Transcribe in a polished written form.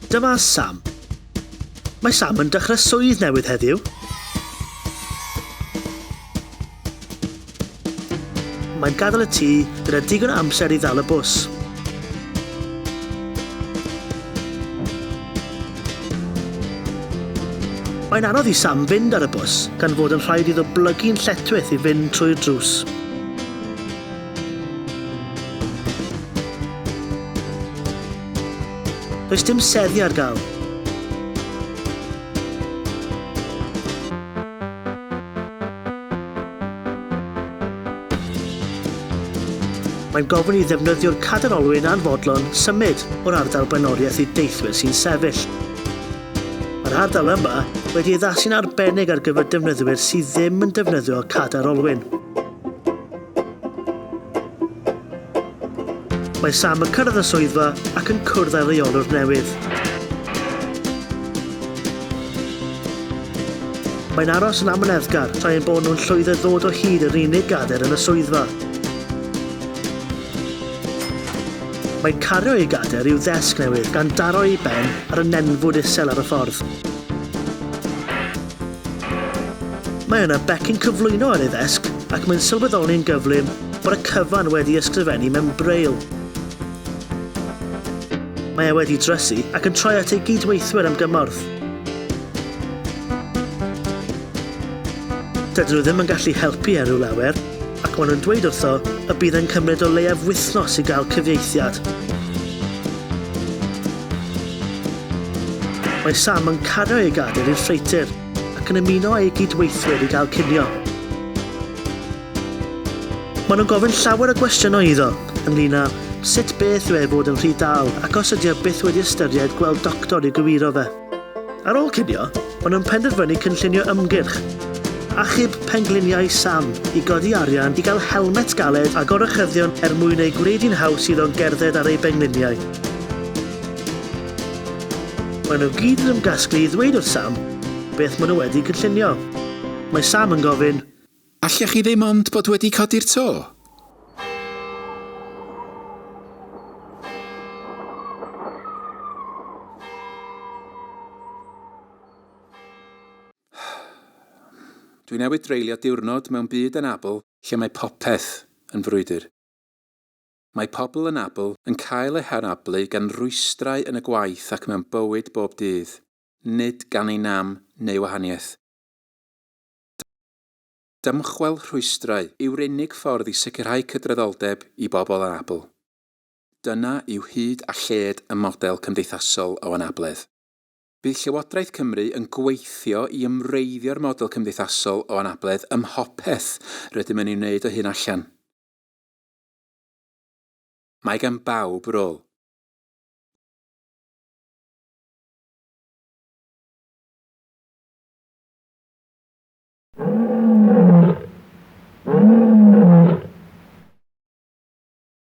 Dyma Sam. Mae Sam yn dechrau swydd newydd heddiw. Mae'n gadael y tŷ gyda digon o amser i ddal y bws. Mae'n anodd i Sam fynd ar y bws gan fod yn rhaid iddo blygu'n lletchwith i fynd trwy'r drws. Does dim seddi ar gael. Mae'n gofyn i ddefnyddiwr cadair olwyn anfodlon symud o'r ardal blaenoriaeth i deithwyr sy'n sefyll. Mae'r ardal yma wedi ei addasu'n arbennig ar gyfer defnyddwyr sydd ddim yn defnyddio cadair olwyn. Mae Sam yn cyrraedd y swyddfa ac yn cwrdd â'i reolwr newydd. Mae'n aros yn amyneddgar tra ein bod nhw'n llwyddo ddod o hyd i'r unig gadair yn y swyddfa. Mae'n cario ei gadair i'w ddesg newydd gan daro ei ben ar y nenfwd isel ar y ffordd. Mae yna becyn cyflwyno ar ei ddesg ac mae'n sylweddoli'n gyflym bod y cyfan wedi ysgrifennu mewn braille. Mae e wedi drysu ac yn troi at ei gydweithwyr am gymorth. Dydyn nhw ddim yn gallu helpu e rhyw lawer, ac maen nhw'n dweud wrtho y bydd e'n cymryd o leiaf wythnos i gael cyfieithiad. Mae Sam yn cario ei gadair i'r ffreutur ac yn ymuno â'i gydweithwyr i gael cinio. Maen nhw'n gofyn llawer o gwestiynau iddo ynglŷn â sut beth yw e fod yn rhy dal ac os ydy o byth wedi ystyried gweld doctor i gywiro fe. Ar ôl cinio, maen nhw'n penderfynu cynllunio ymgyrch Achub Pengliniau Sam i godi arian i gael helmet galed a gorachyddion er mwyn ei gwneud hi'n haws iddo gerdded ar ei bengliniau. Maen nhw gyd yn ymgasglu i ddweud wrth Sam beth maen nhw wedi cynllunio. Mae Sam yn gofyn, Allech chi ddim ond bod wedi codi'r to? Dwi newydd dreulio diwrnod mewn byd anabl lle mae popeth yn frwydr. Mae pobl anabl yn cael eu hanablu gan rwystrau yn y gwaith ac mewn bywyd bob dydd, nid gan eu nam neu wahaniaeth. Dymchwel rhwystrau yw'r unig ffordd i sicrhau cydraddoldeb i bobl anabl. Dyna yw hyd a lled y model cymdeithasol o anabledd. Bydd Llywodraeth Cymru yn gweithio i ymwreiddio'r model cymdeithasol o anabledd ym mhopeth rydym yn ei wneud o hyn allan. Mae gan bawb rôl.